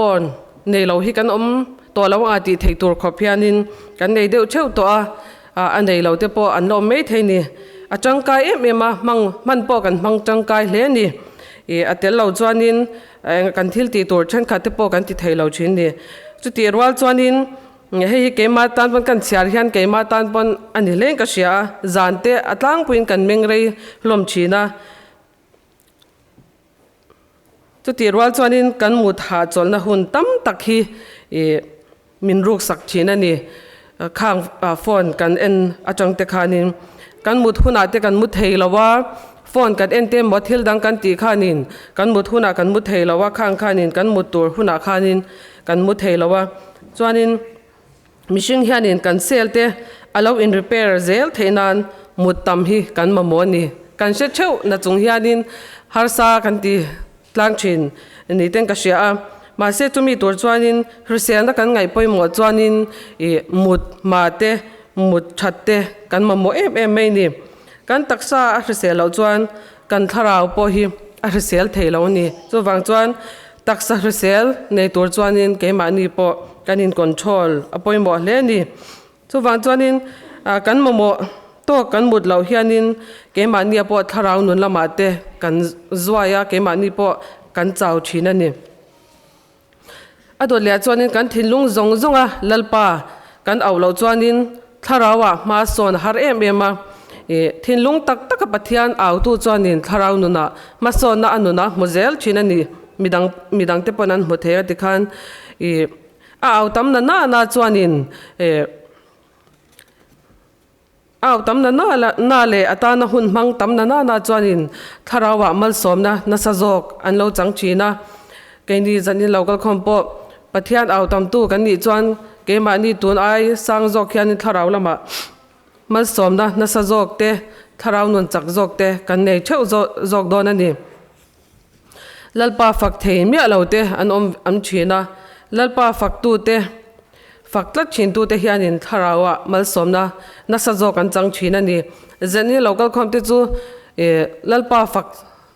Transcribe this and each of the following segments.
Phone nei lo hi kan awm tawh lo ang a tih theih tur khawp hianin kan nei deuh theuh tawh a, a nei lo te pawh an la awm mai thei ni. A tangkai em em a, hmang hman pawh kan hmang tangkai hle a ni. Ih a tel lo chuanin kan thil tih tur thenkhat te pawh kan ti thei lo thin ni. Chutih rual chuanin hei hi keimah tan pawn kan chhiar hian keimah tan pawn a ni hlein ka hria a, zan te a tlangpuiin kan meng rei hlawm thin a. Chutih rual chuanin kan mut hahchawlhna hun tam tak hi ih min ruksak thin a ni. Khang phone kan en atang te khanin kan mut hunah te kan mu thei lo a, phone kan en te emaw thil dang kan tih khanin kan mut hunah kan mu thei lo a, khang khanin kan mut tur hunah khanin kan mu thei lo a. Chuanin mihring hianin kan cell te a lo in repair zel theih nan mut tam hi kan mamawh a ni. Kan hre theuh na chung hianin harsa kan ti tlang thin ni ten ka hria a. Mahse chumi tur chuanin hriselna kan ngaih pawimawh chuanin ih mut hma te mut that te kan mamawh em em mai a ni. Kan taksa a hrisel loh chuan kan thlarau pawh hi a hrisel thei lo a ni. Chuvang chuan Taksa hrisel nei tur chuanin keimahni pawh kan in control a pawimawh hle a ni. Chuvang chuanin kan mamawh tawk kan mut loh hianin keimahnia pawh thlarau nun lamah te kan zuai a, keimahni pawh kan chau thin a ni. A dawt leh ah chuanin kan thinlung zawng zawng a Lalpa kan auh loh chuanin Thlarauah hma sawn a har em em a, ih, thinlung tak taka Pathian autu chuanin thlarau nunah hmasawnna a nunah hmu zel thin a ni. Midang, midangte pawn an hmu thei a tikhan, ih, a au tam na na na chuanin, ih, a au tam na na na leh a tana hun hmang tam na na na chuanin thlarauah malsawmna nasa zawk an lo chang thin a. Keini zanin lo kalkhawm pawh Pathian au tamtu kan nih chuan keimahni tun ai sang zawk hianin thlarau lamah malsawmna nasa zawk te, thlarau nun chak zawk te kan nei theuh zawk dawn a ni. Lalpa fak thei miah lo te an awm an thin a, Lalpa faktu te, fak tlat thintu te hianin thlarauah malsawmna nasa zawk an chang thin a ni. Zenni lo kalkhawm te chu Lalpa fak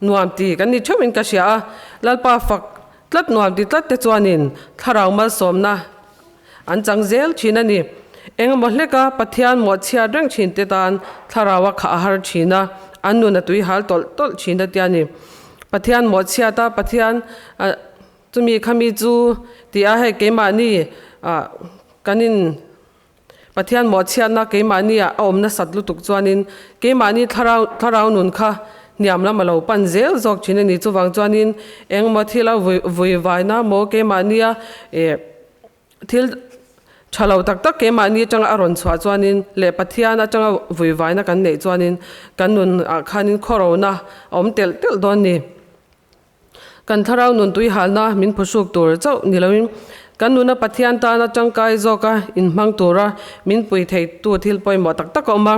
nuam ti kan ni theuhin ka hria a, Lalpa fak Tlat nuam ti tlat te chuanin thlarau malsawmna an chang zel thin a ni. Engemaw hleka Pathian mawhchhiat reng thin te tan thlarau a khah a har thin a, an nun a tui hal tawlh tawlh thin a tia ni. Pathian mawhchhiat a, Pathian chumi khami chu ti a hei keimahni ah kan in Pathian mawhchhiatna keimahni ah a awm nasat lutuk chuanin keimahni thlarau thlarau nun kha hniam lam a lo pan zel zawk thin a ni. Chuvang chuanin engmaw thil a vui vui vaina maw keimahnia eh thil tha lo tak tak keimahni atanga a rawn chhuah chuanin leh Pathian atanga vui vaina kan neih chuanin kan nun ah khanin khawrona a awm telh telh dawn ni. Kan thlarau nun tuihalna min phuhruk tur chauh ni loin kan nuna Pathian tana tangkai zawka inhmang tura min pui theitu thil pawimawh tak tak a awm a.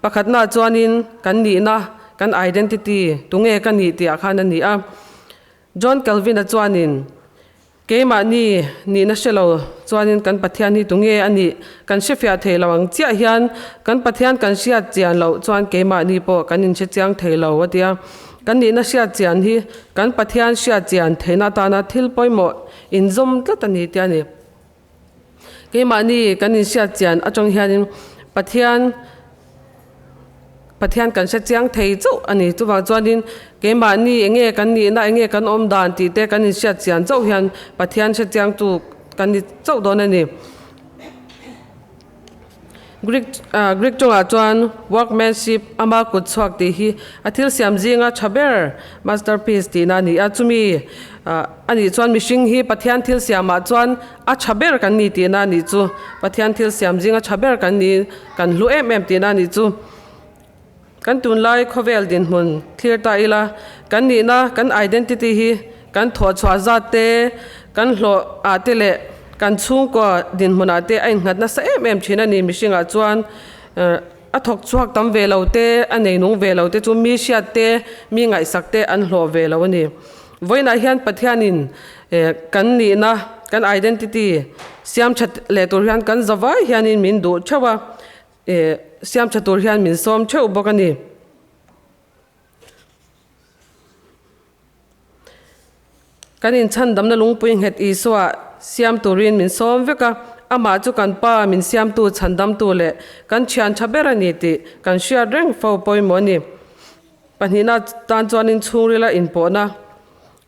Pakhatnaah chuanin kan nihna, kan identity, tunge ka nih tihah khan a ni a. John Calvin-a chuanin Keimahni nihna hre lo chuanin kan Pathian hi tunge a nih kan hrefiah thei lo ang chiah hian kan Pathian kan hriat chian loh chuan keimahni pawh kan inhre chiang thei lo a ti a. Kan nihna hriat chian hi kan Pathian hriat chian theihna atana thil pawimawh inzawm tlat a ni tia ni. Keimahni kan inhriat chian atang hianin Pathian Pathian kan hre chiang thei chauh a ni. Chuvang chuanin keimahni eng nge kan nihna, eng nge kan awm dan tih te kan inhriat chian chauh hian Pathian hre chiangtu kan ni chauh dawn a ni. Greek Greek tawngah chuan workmanship ama kut chhuak tih hi a thil siam zinga tha ber masterpiece tihna a ni a. Chumi a nih chuan mihring hi Pathian thil siamah chuan a tha ber kan ni tihna a nih chu. Pathian thil siam zinga tha ber kan ni. Kan hlu em em tihna a nih chu. Kan tunlai khawvel dinhmun thlir ta ila, kan nihna, kan identity hi kan thawhchhuah zat te, kan hlawh ah te leh kan chhungkaw dinhmun ah te a innghat nasa em em thin a ni. Mihring ah chuan a thawk chhuak tam ve lo te, a nei nung ve lo te chu mi hriat te, mi ngaihsak te an hlawh ve lo a ni. Vawiinah hian Pathianin kan nihna, kan identity siam tha leh tur hian kan zavai hianin min duh theuh a, siam tha tur hian min sawm theuh bawk a ni. Kan inchhandamna lungpui nghet Isua siam turin min sawm vek a, amah chu kan Pa min siamtu chhandamtu leh kan thian tha ber a ni tih kan hriat reng fo pawimawh a ni. Pahnihna tan chuanin chhungrila inpawhna.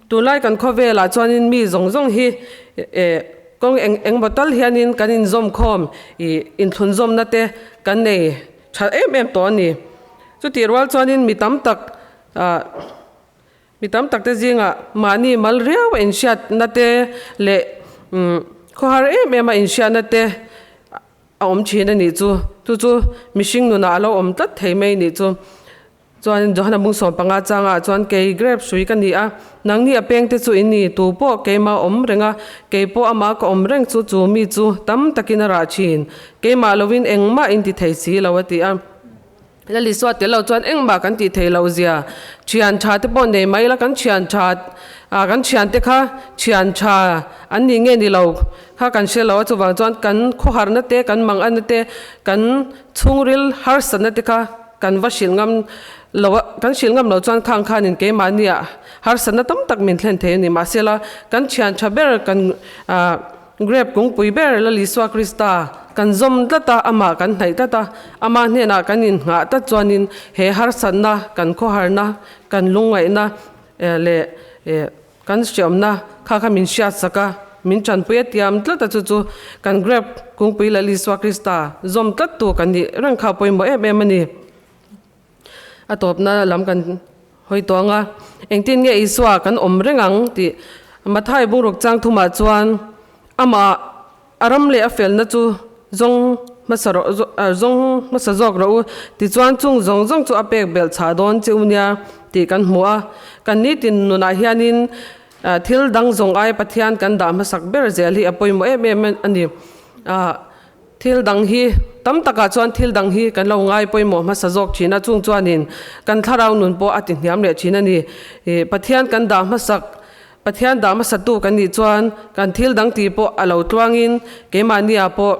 Tunlai kan khawvelah chuanin mi zawng zawng hi kawng eng engmaw tal hianin kan inzawmkhawm ih inthlunzawmna te kan nei tha em em tawh a ni. Chutih rual chuanin mi tam tak ah. Mi tam tak te zingah mahni mal riau a inhriatna te leh khawhar em em a inhriatna te a awm thin a nih chu. Chu chu mihring nunah a lo awm tlat thei mai nih chu. Chuan Johana Bungsawm panga changah chuan kei grape hrui ka ni a, nangni a peng te chu in ni, tu pawh keimah a awm reng a, kei pawh amah ka awm reng chu chu mi chu tam takin a rah thin, keimah lovin engmah in ti thei si lo a ti a. Lal Isua tel lo chuan engmah kan tih theih loh zia thian tha te pawh nei mai ila kan thian tha ah kan thian te kha thian tha an nih nge ni lo kha kan hre lo a chuvang chuan kan khawharna te kan manganna te kan chhungril harsatna te kha kan va hrilh ngam lo a kan hrilh ngam loh chuan khang khanin keimahni ah harsatna tam tak min thlen thei a ni mahsela kan thian tha ber kan ah Grape kungpui ber Lal Isua Krista kan zawm tlat a, amah kan hnaih tlat a, ama hnenah kan inngah tlat chuanin he harsatna, kan khawharna, kan lungngaihna leh kan hriamna kha kha min hriatsak a, min tanpui a tiam tlat a, chu chu kan grape kungpui Lal Isua Krista zawm tlattu kan nih reng kha pawimawh em em a ni. A tawpna lam kan hawi tawh ang a, engtin nge Isua kan awm reng ang tih Mathai bungruk chang thumah chuan amah a ram leh a felna chu zawng hmasa rawh zawng hmasa zawk rawh u tichuan chung zawng zawng chu a pek belh chhah dawn che u nia tih kan hmu a. Kan nitin nunah hianin thil dang zawng ai Pathian kan dah hmasak ber zel hi a pawimawh em em a ni. Thil dang hi, tam takah chuan thil dang hi kan lo ngai pawimawh hmasa zawk thin a, chung chuanin kan thlarau nun pawh a ti hniam leh thin a ni. Pathian kan dah hmasak, Pathian dah hmasatu kan nih chuan kan thil dang tih pawh a lo tluangin keimahniah pawh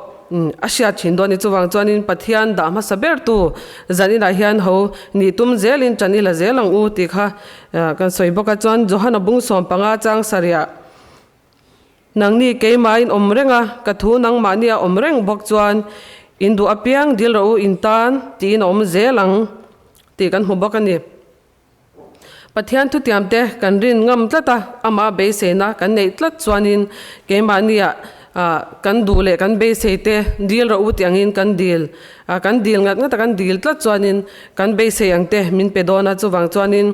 a hriat thin dawn a ni. Chuvang chuanin Pathian dah hmasa bertu zan inah hian ho nih tum zelin ṭan ila zel ang u tih kha kan sawi bawk a. Chuan Johana bung 15 chang sarih ah, Nangni keimahin awm reng a, ka thu nangmahni a awm reng bawk chuan in duh apiang dil rawh u in tan tiin a awm zel ang tih kan hmu bawk a ni. Pathian thutiamte kan rin ngam tlat a, amah beiseina kan neih tlat chuanin keimahnia kan duh leh kan beiseite dil rawh u tih angin kan dil kan dil ngat ngat a kan dil tlat chuanin kan beisei angte min pe dawn a, chuvang chuanin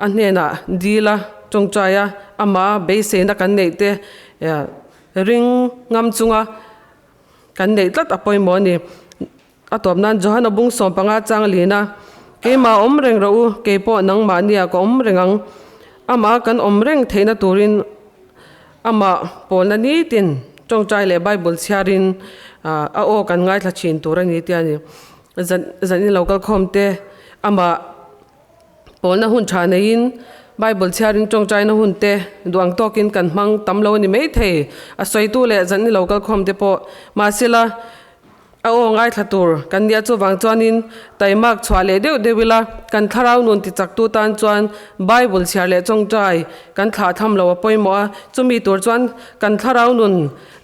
A hnenah dil a, tawngtai a, amah beiseina kan neih te ring ngam chunga kan neih tlat a pawimawh a ni. A tawp nan Johana bung 15 chang lin a, Keimah awm reng rawh u, kei pawh nangmahnia ka awm reng ang. Amah kan awm reng theihna turin amah pawlna nitin tawngtai leh Bible chhiarin a aw kan ngaithla thin tur a ni tia ni. Zan zan in lo kalkhawm te amah Pawlna hun tha neiin Bible chhiarin tawngtaina hun te duang tawkin kan hmang tam lo a ni maithei. A sawitu leh zan ni lo kalkhawm te pawh mahsela a aw ngaithla tur kan nia chuvang chuanin taimak chhuah leh deuh deuh ila kan thlarau nun tichaktu tan chuan Bible chhiar leh tawngtai kan thlah tham lo a pawimawh a, chumi tur chuan kan thlarau nun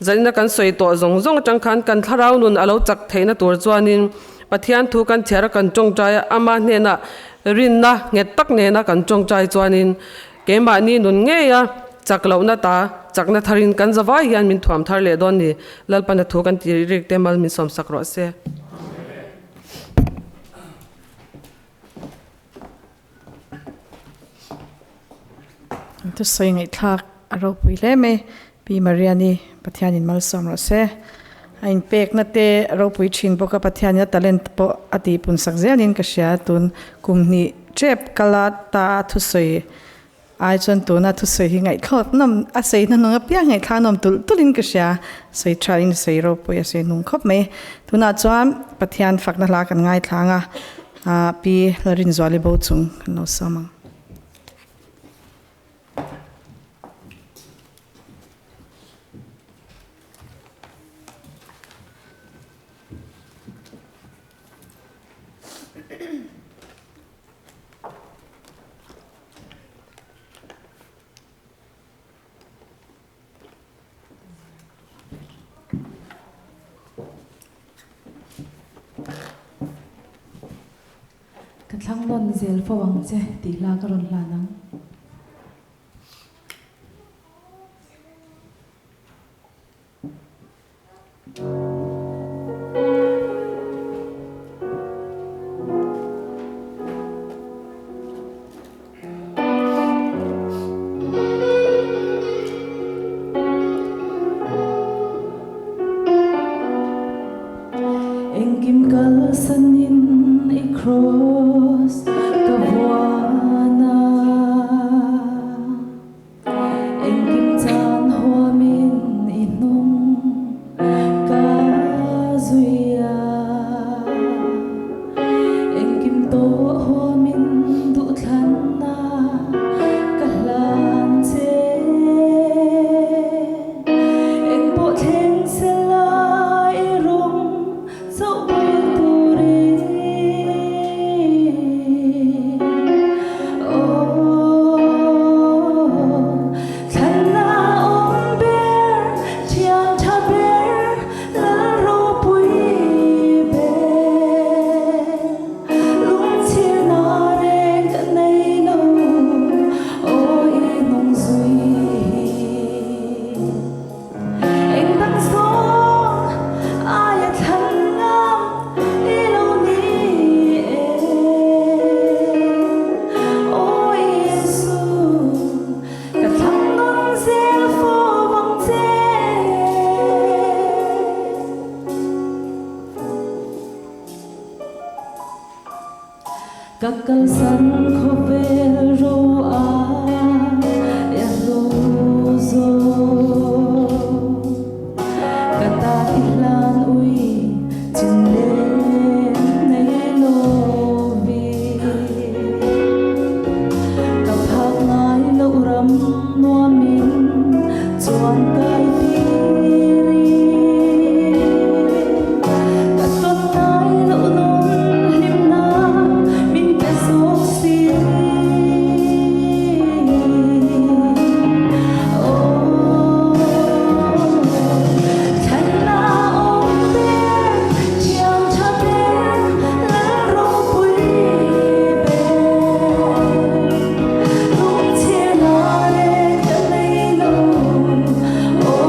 zanina kan sawi tawh zawng zawng atang khan kan thlarau nun a lo chak theihna tur chuanin Pathian thu kan chhiar a kan tawngtai a, ama hnenah rinna nghet tak nena kan tawngtai chuanin keimahni nun ngeia chak lohna ta chakna tharin kan zavai hian min thuam thar leh dawn ni. Lalpana thu kan ti rik te mal min sawmsak rawh se. Thusawi ngaihthlak a ropui hle mai Pi Mariani Pathianin malsawm rawh se. A inpekna te a ropui thin bawk a, Pathianin a talent pawh a tihpun sak zelin ka hria. Tun kum hnih tep kala ta a thusawi ai chuan tuna thusawi hi ngaihthlawt nawm a sawi hnahnawng apiang ngaihthlak nawm tulh tulhin ka hria. Sawi thain sawi ropui a sawi hnung khawp mai. Tunah chuan Pathian fakna hla kan ngaithlang a. Pi Lalrinzuali bo chung kan lo sawm ang. thlang nawn zel fo ang che tih hla ka rawn hlan ang. Engkim kalsanin i kraws ka vuan a. Engkim chan huamin i hnung ka zui a. Engkim tawh huamin duhthlanna ka hlan che. Engpawh thleng sela i rawng chauh bul turin. Aw, thlanna awm ber, thian tha ber, lal ropui ber. Lungchhirna reng ka nei lo, aw i nung zui hi. Eng dang zawng aia thlan ngam i lo ni e. Aw Isu, ka thlang nawn zel fo vang che. Ka kalsan khawvel ro a ya hlu zawk. Ka ta i hlan ui chin leh nei lovi. Ka phak ngai loh ram nuamin chuan kai tirin. Ka tawn ngai loh nun hlimna min pe zawk si. Aw, thlanna awm ber, thiam tha ber, lal ropui ber. Lungchhirna reng ka nei lo, aw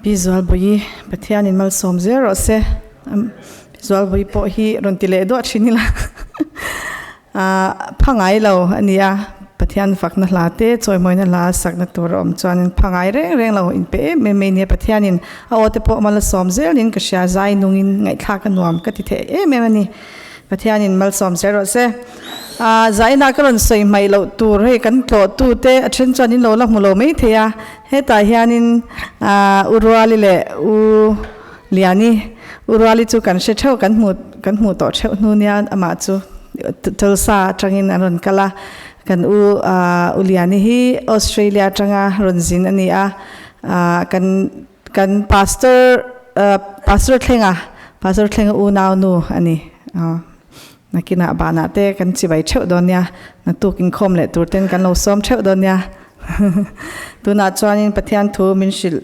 Pi Zualbawi Pathianin malsawm zel rawh se. Pi Zualbawi pawh hi rawn ti leh duah thin ila pha ngai lo a ni a, Pathian fakna hla te chawimawina hla sakna tur a awm chuanin pha ngai reng reng lo inpe em em mai nia Pathianin a aw te pawh malsawm zelin ka hria zai nungin ngaihthlak a nuam ka ti thei em em a ni. Pathianin malsawm zel rawh se. Aaa zaina ka rawn sawi hmaih loh tur hei kan tlawhtu te a then chuan in lo la hmu lo mai thei a, hetah hianin aaa U Ruali leh U Liani, U Ruali chu kan hre theuh kan hmuh kan hmuh tawh theuh hnu nia amah chu Tulsa atangin an rawn kal a, kan U aaa U Liani hi Australia atanga rawn zin a ni a, aaa kan Kan pastor pastor thlenga pastor thlenga unau nu a ni nakinah banah te kan chibai theuh dawn nia naktuk inkhawm leh tur ten kan lo sawm theuh dawn nia tunah chuanin Pathian thu min hrilh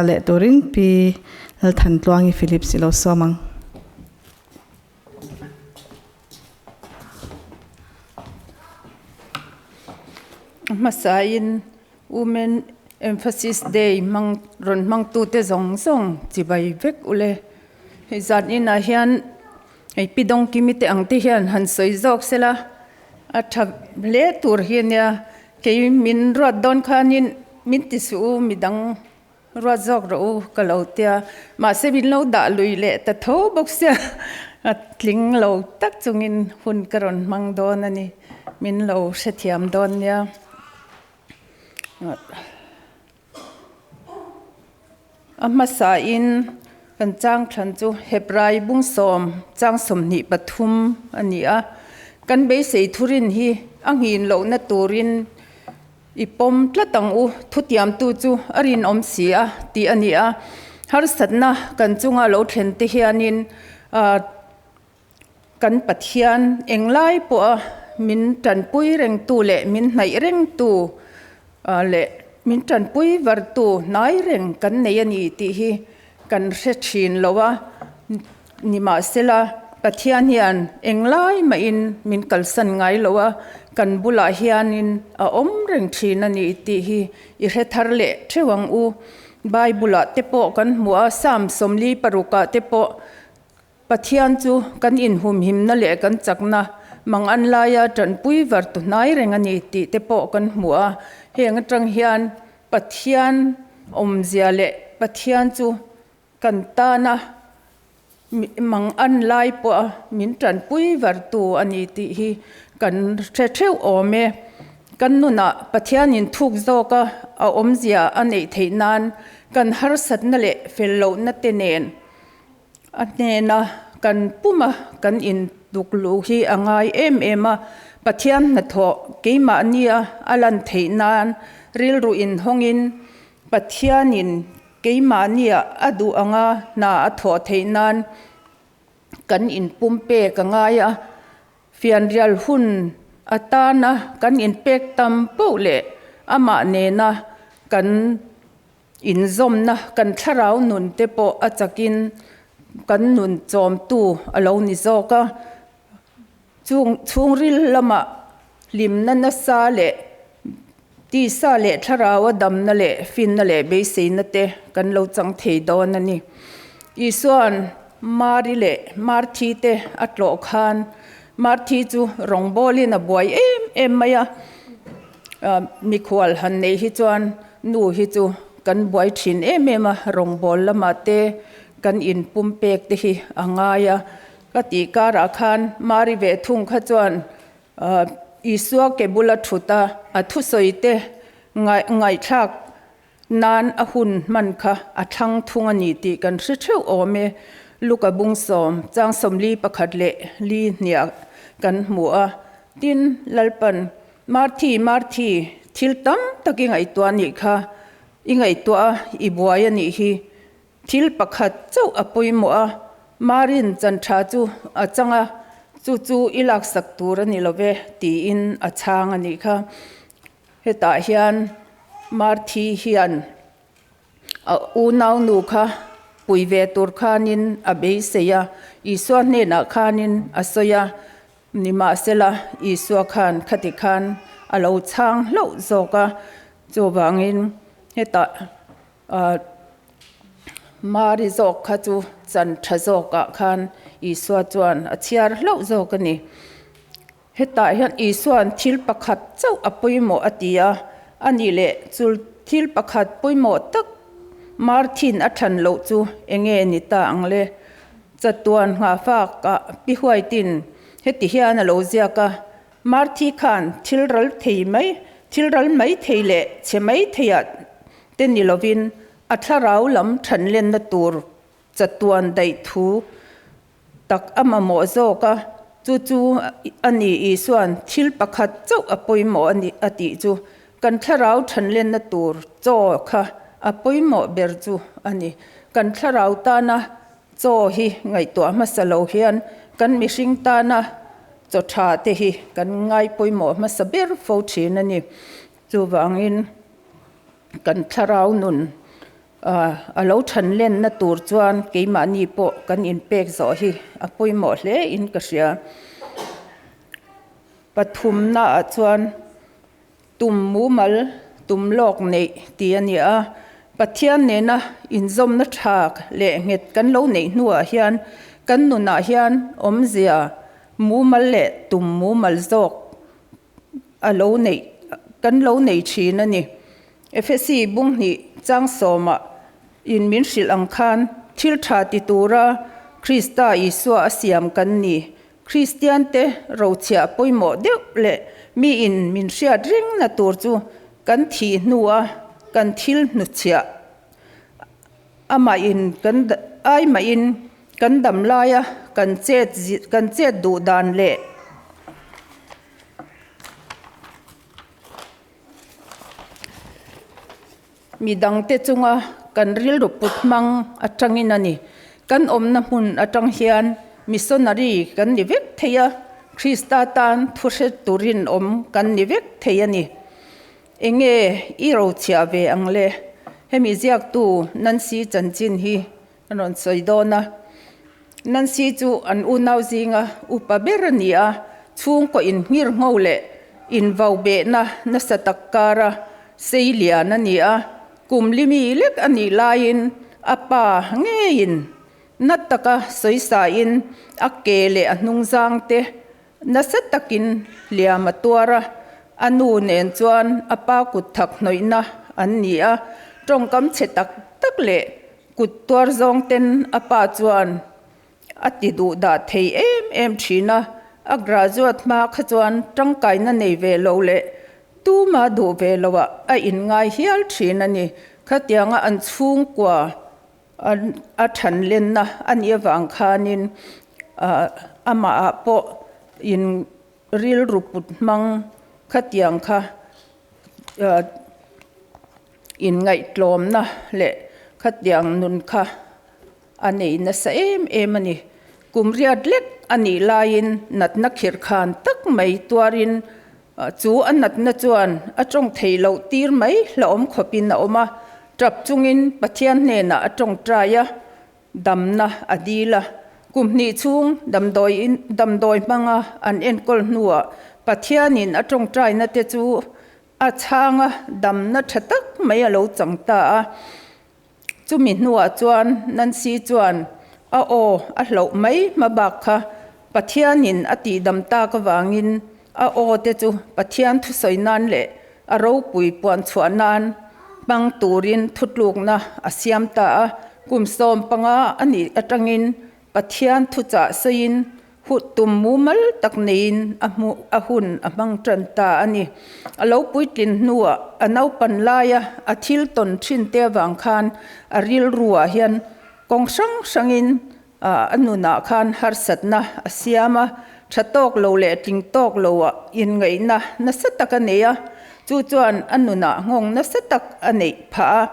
leh turin Pi Lalthantluangi Philips i lo sawm ang. Hmasain Women Emphasis Day hmang rawn hmangtute zawng zawng chibai vek ule. Hei zan inah hian hei Pi Dawngkimi te ang te hian han sawi zawk sela a tha hle tur hi ania kei min ruat dawn khanin min ti suh u midang Ruat zawk rawh u ka lo tia, mahse min lo dah lui leh ta tho bawk sia, a tling lo tak chungin hun ka rawn hmang dawn a ni, min lo hrethiam dawn nia. A hmasain kan chang thlan chu Hebrai bungsawm chang 23 a ni a, kan beisei thurin hi a nghin lohna turin I pawm tlat ang u, thutiamtu chu a rinawm si a, tih a ni a. Harsatna kan chunga lo thlen te hianin kan Pathian englai pawha min tanpui rengtu leh min hnaih rengtu leh min tanpui vartu hnai reng kan nei a ni tih hi kan hre thin lo a. Nimahsela, Pathian hian englai mahin min kalsan ngai lo a, kan bulah hianin a awm reng thin a ni tih hi i hre thar leh theuh ang u. Bible-ah te pawh kan hmu a, Psalm 46-ah te pawh Pathian chu kan inhumhimna leh kan chakna mang an laia tanpui var tu hnai reng a ni tih te pawh kan hmu a. Heng atang hian Pathian awmzia leh Pathian chu Kan tana mang an lai pawha min tanpui vartu a ni tih hi kan hre theuh awm e. Kan nunah Pathianin thuk zawka a awmzia a neih theih nan kan harsatna leh fel lohna te nen a hnena kan puma kan intuk luh hi a ngai em em a. Pathian hnathawh keimahnia a lan theih nan rilru inhawngin Pathianin Keimahnia a duh anga hna a thawh theih nan kan inpumpek a ngai a, fianrial hun atana kan inpek tam poh leh amah nena kan inzawmna, kan thlarau nun te pawh a chakin kan nun chawmtu a lo ni zawk a. Chung chhungril lamah hlimna nasa leh tisa leh thlarau a damna leh finna leh beiseina te kan lo chang thei dawn a ni. Isua'n Mari leh Marthi te a tlawh khan Marthi chu rawngbawlin a buai em em mai a, mikhual han nei hi chuan nu hi chu kan buai thin em em a, rawngbâwl lamah te kan inpumpek te hi a ngai a. Ka tih karah khan Mari ve thung kha chuan Isua ke bula thut a, a thusawi te ngaihthlak nan a hun hman kha a thlang thung a ni tih kan hre theuh awm e. Luka bung sawm chang 41 leh li hniah kan hmu a. Tin, Lalpan, Marthi, Marthi, thil tam tak i ngaihtuah a nih kha, i ngaihtuah a, i buai a nih hi. Thil pakhat chauh a pawimawh a, Marin chan tha chu a chang a, chu chu i laksak tur a ni lo ve tiin a chhang a nih kha. Hetah hian Marthi hian a unaunu kha pui ve tur khanin a beisei a, Isua hnenah khanin a sawi a, nimahsela Isua khan khati khan a lo chhang hlauh zawk a, chuvangin hetah. Mari zawk kha chu chan tha zawkah khan Isua chuan a chhiar hlauh zawk a ni. Hetah hian Isua'n thil pakhat chauh a pawimawh a ti a, a nih leh chul thil pakhat pawimawh tak Marthin a thlan loh chu enge ni ta ang le? Chatuan nghahfak ah Pi Huaitin heti hian a lo ziak a, Marthi khan thil ral thei mai, thil ral mai thei leh chhe mai theiah te ni lovin a thlarau lam thanlenna tur chatuan daih thu tak a mamawh zawk a, chu chu a ni Isua'n thil pakhat chauh a pawimawh a ni a tih chu kan thlarau thanlenna tur chaw kha a pawimawh ber chu a ni. Kan thlarau tana chaw hi ngaihtuah hmasa lo hian kan mihring tana chaw tha te hi kan ngai pawimawh hmasa ber fo thin a ni. Chuvangin kan thlarau nun A lo than lenna tur chuan keimahni pawh kan inpek zawh hi a pawimawh hle in ka hria. Pathumnaah chuan tum mumal tum lawk neih tih a ni a, Pathian nena inzawmna tha leh nghet kan lo neih hnuah hian kan nunah hian awmzia mumal leh tum mumal zawk a lo neih kan lo nei thin a ni. Efesi bunghnih chang sawmah in min hrilh ang khan thil tha ti tura Krista Isua a siam kan ni. Kristiante rochhiah pawimawh deuh leh mi in min hriat rengna tur chu kan thih hnua kan thil hnuchhiah amah in kan ai mahin kan dam laia kan chet kan chet duh dan leh Midangte chunga kan rilru put hmang atangin a ni. Kan awmna hmun atang hian missionary kan ni vek thei a, Krista tan thu hre turin awm kan ni vek thei a ni. Enge i rochhiah ve ang le? Hemi ziaktu Nancy chanchin hi a rawn sawi dawn a. Nancy chu an unau zinga upa ber a ni a, chhungkaw inhngir ngho leh invau behna nasa tak kara sei lian a ni a. Kum limi lek a nih laiin a pa ngeiin na taka sawisain a ke leh a hnungzang te nasa takin hliam a tuar a, a nu nen chuan a pa kut thak hnawihna an ni a, tawngkam chhe tak tak leh Kut tuar zawng ten a pa chuan a ti duh dah thei em em thin a, a graduate hma kha chuan tangkaina nei ve lo leh tuma duh ve lo ah a inngai hial thin a ni. Khatianga an chhungkua a than lenna a nih avang khanin amah ah pawh in rilru put hmang khatiang kha Inngaihtlawmna leh khatiang nun kha a nei nasa em em a ni. Kum riat lek a nih laiin natna khirh khan tak mai tuarin chu a natna chuan a tawng thei loh tir mai hlauhawm khawpin a awm a, tap chungin Pathian hnenah a tawngtai a, damna a dil a. Kum hnih chhung damdawi damdawi hmanga an enkawl hnuah Pathianin a tawngtaina te chu A chhanga damna tha tak mai a lo chang ta a. Chumi hnuah chuan Nancy chuan a aw a hloh mai hma bak kha Pathianin a tihdam tak avangin a aw te chu Pathian thusawi nan leh a ropui puan chhuah nan hmang turin thutlukna a siam ta a. Kum 15 a nih atangin Pathian thuchah sawiin Huh tum mumal tak neiin a hmuh a hun a hmang tan ta a ni. A lo puitlin hnuah a naupan laia a thil tawn thin te avang khan a rilruah hian kawng hrang hrangin a nunah khan harsatna a siam a, tha tawk lo leh tling tawk loah inngaihna nasa tak a nei a, chu chuan a nunah nghawng nasa tak a neih phah a.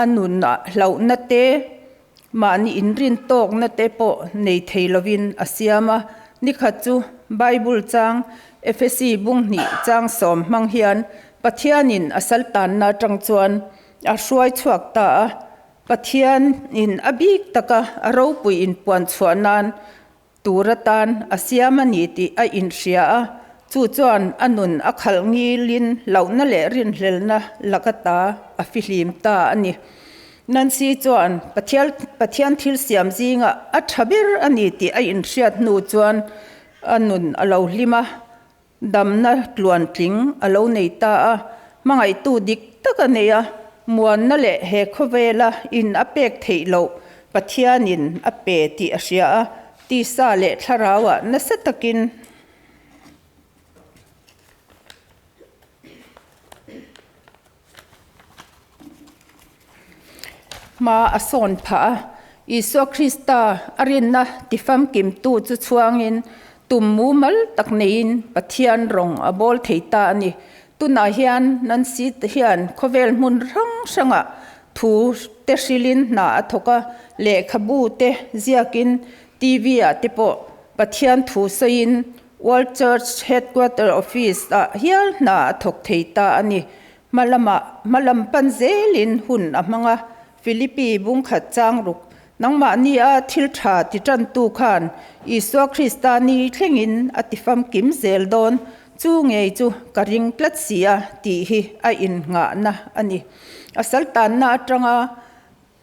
A nunah hlauhna te, mahni inrin tawkna te pawh nei thei lovin a siam a. Nikhat chu Bible chang Efesi bunghnih chang sawm hmang hian Pathianin a saltanna atang chuan a hruai chhuak ta a. Pathianin a bik taka a ropui inpuan chhuah nan Tur atan a siam a ni tih a inhria a, chu chuan a nun a khalh ngilin hlauhna leh rinhlelna lak ata a fihlim ta a ni. Nancy chuan Pathian thil siam zingah a tha ber a ni tih a inhriat hnu chuan a nun a lo hlim a, damna tluantling a lo nei ta a, hmangaihtu dik tak a nei a, muanna leh he khawvela in a pek theih loh Pathianin a pe tih a hria a, tisa leh thlarauah nasa takin. Hma a sawn phah a, Isua Krista a rinna tifamkimtu chu chhuangin tum mumal tak neiin Pathian rawng a bawl thei ta a ni. Tunah hian Nancy hian khawvel hmun hrang hrangah thu te hrilhin hna a thawk a, lehkhabu te ziakin TV ah te pawh Pathian thu sawiin World Church Headquarter Office ah hial hna a thawk thei ta a ni. Hma lamah hma lam pan zelin hun a hmang a, Philippi bungkhat chang ruk, nangmahni a thil tha ti tantu khan Isua Krista ni thlengin a ti famkim zel dawn, chu ngei chu ka ring tlat si a tih hi a innghahna a ni. A saltanna atanga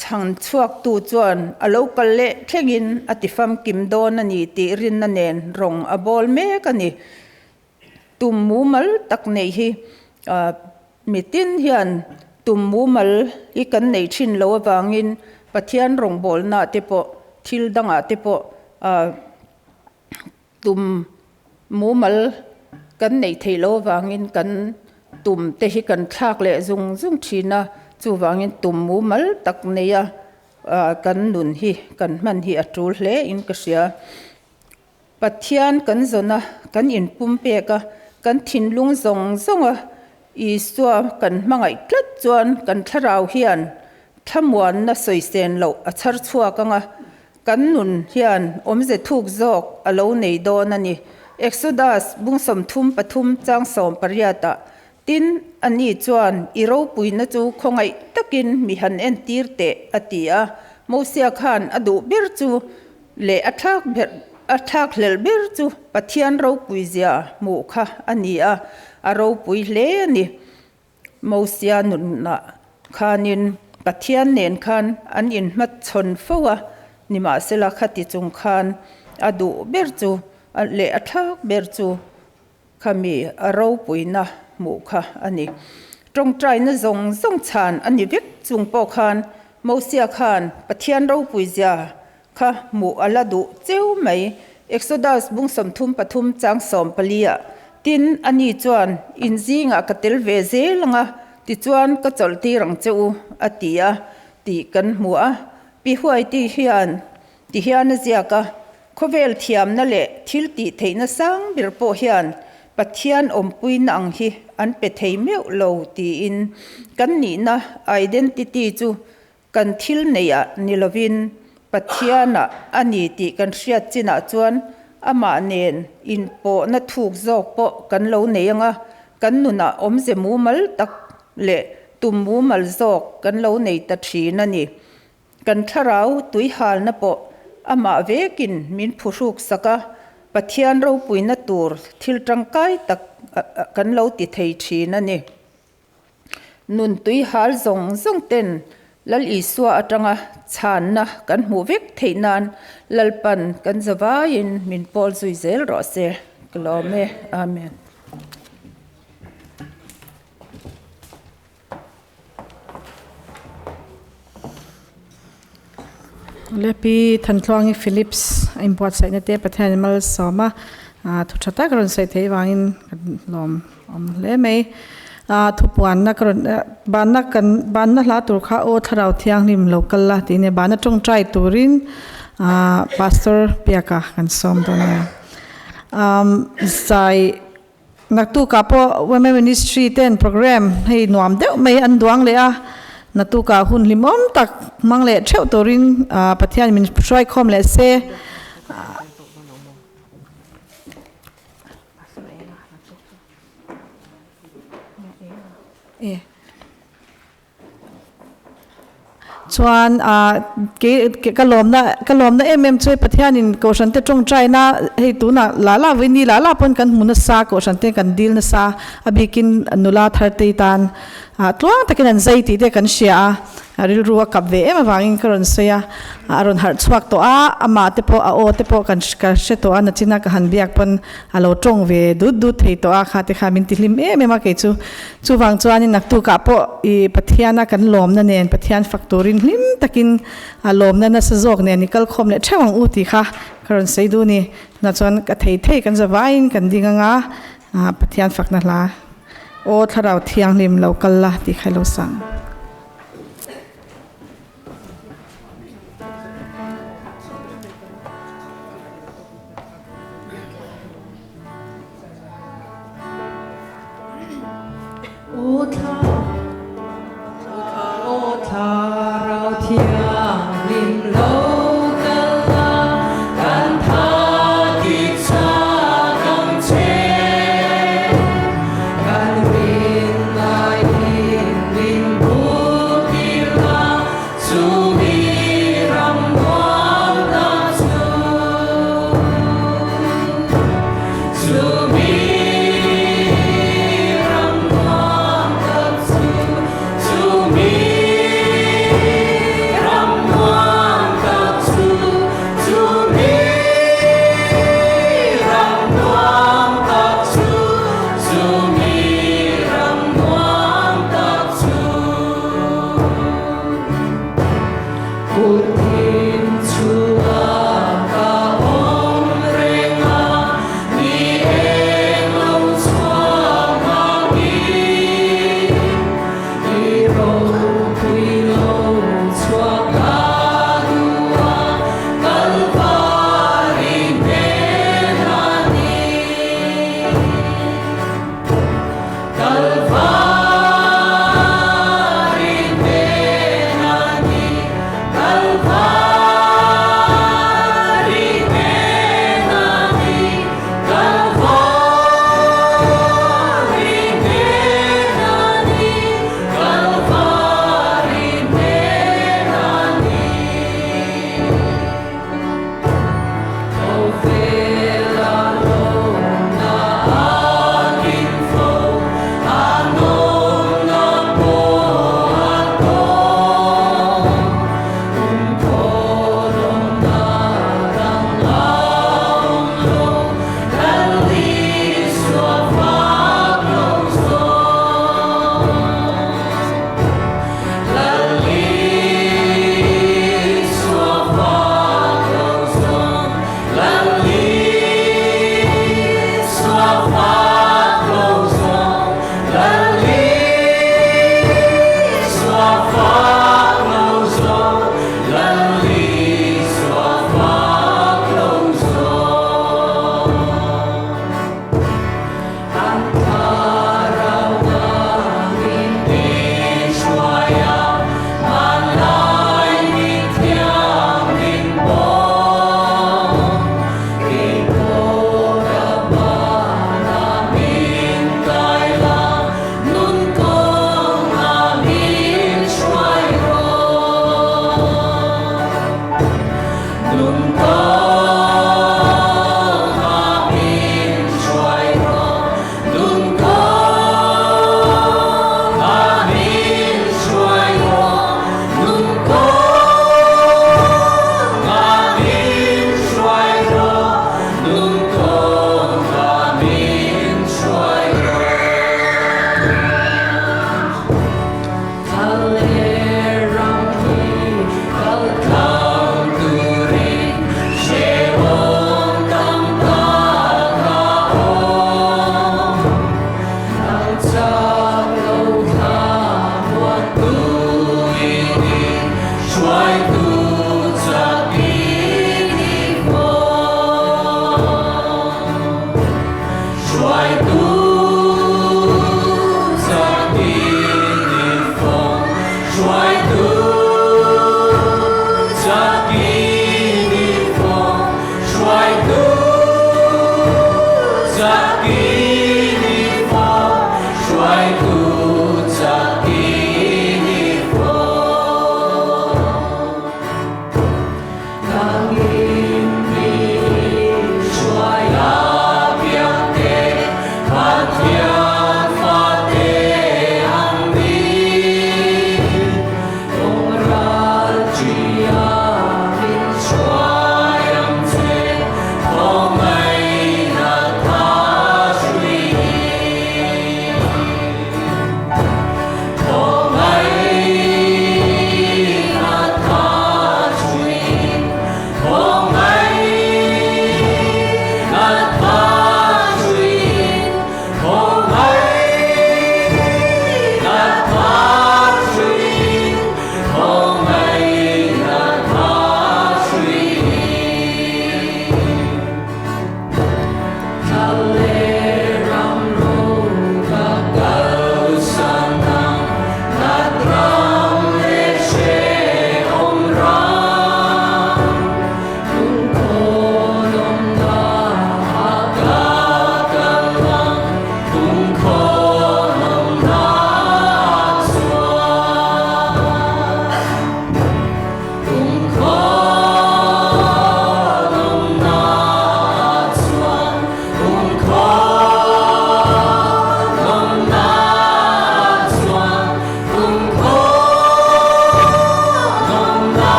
Chhan chhuaktu chuan a lo kal leh thlengin a ti famkim dawn a ni tih rinna nen rawng a bawl mek a ni. Tum mumal tak neih hi mitin hian tum mumal hi kan nei thin lo avangin Pathian rawngbawlnaah te pawh thil dangah te pawh Tum mumal kan neih theih loh avangin kan tum te hi kan thlak leh zung zung thin a, chuvangin tum mumal tak neia kan nun hi kan hman hi a tul hle in ka hria. Pathian kan zawn a, kan inpum pek a, kan thinlung zawng zawng a Isua kan hmangaih tlat chuan kan thlarau hian thlamuanna sawisen loh a chhar chhuak ang a, Kan nun hian awmze thuk zawk a lo nei dawn a ni. Exodus bung 33 chang 18 ah, Tin, ani chuan, I ropuina chu khawngaih takin mi han entir teh, a ti a. Mosia khan a duh ber chu leh a thlak ber a thlak hlelh ber chu Pathian ropui zia hmuh kha a ni a, a ropui hle a ni. Mosia nunah khanin Pathian nen khan an inhmachhawn fo a, nimahsela khati chung khan a duh ber chu leh a thlak ber chu khami a ropuina hmuh kha a ni. Tawngtaina zawng zawng chhan a ni vek chung pawh khan Mosia khan Pathian ropuizia kha hmuh a la duh cheu mai. Exodus bung 33 chang 14 ah, Tin, ani chuan, In zingah ka tel ve zel ang a, tichuan ka chawlh tir ang che u, a ti a, tih kan hmu a. Pi Huaiti hian ti hian a ziak a, Khawvel thiamna leh thil tih theihna sang ber pawh hian Pathian awmpuina ang hi an pe thei meuh lo tiin kan nihna identity chu Kan thil neihah ni lovin Pathianah a ni tih kan hriat chinah chuan amah nen inpawhna thuk zawk pawh kan lo nei ang a, kan nunah awmze mumal tak leh tum mumal zawk kan lo nei ta thin a ni. Kan thlarau tuihalna pawh amah vekin min phuhruk sak a, Pathian ropuina tur thil tangkai tak kan lo ti thei thin a ni. Nun tui hal zawng zawng ten Lal Isua atanga chhanna kan hmuh vek theih nan Lalpan kan zavaiin min pawl zui zel rawh se. Ka lawm e. Amen. Lepi Thantluangi Phillips a inbuatsaihna te Pathianin malsawm a, thu tha tak a rawn sawi theih vangin ka lawm awm hle mai. Thupuanna ka rawn banna kan banna hla tur kha aw thlarau thianghlim lo kal la tih nia banna tawngtai turin Pastor Biaka kan sawm dawn a nia. Zai Naktukah pawh Women Ministry ten programme hei nuam deuh mai an duang leh a, naktukah hun hlimawm tak hmang leh theuh turin Pathian min hruaikhawm leh se. Chuan kei ka lawmna ka lawmna em em chu hei Pathianin Kohhran te tawngtaina hei tunah lah lah vawiin lah lah pawn kan hmu nasa Kohhran te kan dil nasa a bikin nula thar te tan tluang takin an zai tih te kan hria a. Rilru a kap ve em avangin ka rawn sawi a, a rawn harh chhuak tawh a, amah te pawh a aw te pawh kan ka hre tawh a, nachina ka han biak pawn a lo tawng ve dut dut thei tawh a, kha te kha min ti hlim em em a kei chu. Chuvang chuanin naktukah pawh i Pathiana kan lawmna nen Pathian fak turin hlim takin a lawmna nasa zawk nen i kal khawm leh theuh ang u tih kha ka rawn sawi duh a ni. Tunah chuan ka thei thei kan zavaiin kan ding anga Pathian fakna hla Aw Thlarau Thianghlim lo kal la tih kha i lo sang.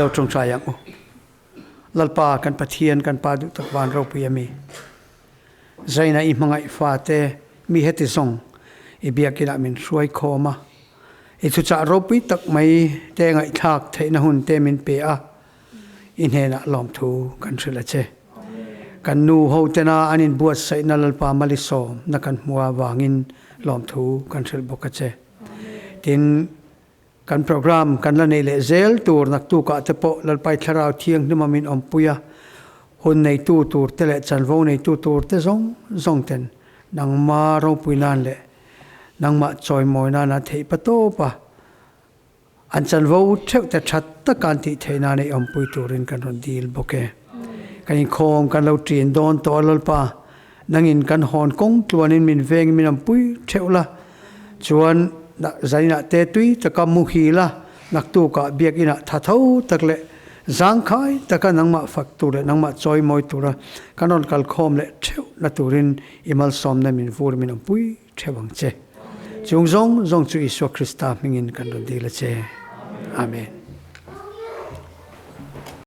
Ilo tawngtai ang u. Lalpa kan Pathian kan Pa duh tak van ropui ami. Zaina i hmangaih fate mi heti zawng i biakinah min hruai khawm a. I thuchah ropui tak mai te ngaihthlak theihna hun te min pe a, i hnenah lawmthu kan hrilh a che. Kan nu ho tena an inbuatsaihna Lalpa malisawmna kan hmu avangin lawmthu kan hrilh bawk a che. Tin, Kan program kan la neih leh zel tur naktukah te pawh Lalpai Thlarau Thianghlima min awmpui a, hun neitu tur te leh chanvo neitu tur te zawng zawng ten nangma ropui nan leh nangmah chawimawi nana theih pa tawp a, an chanvo theuh te that taka an tih theih nana i awmpui turin kan rawn dil bawk e. Kan inkhawm kan lo ṭin dawn tawh a Lalpa, nangin kan hawn kawng tluanin min vengin min awmpui theuh la, Chuan zaninah te tui taka muhil a, naktukah biakinah tha tho tak leh zangkhai taka nangmah fak tur leh nangmah chawimawi tura kan rawn kalkhawm leh theuh na turin i malsawmna min vur min awmpui theuh ang che. Chung zawng zawng chu Isua Krista hmingin kan rawn dil a che. Amen.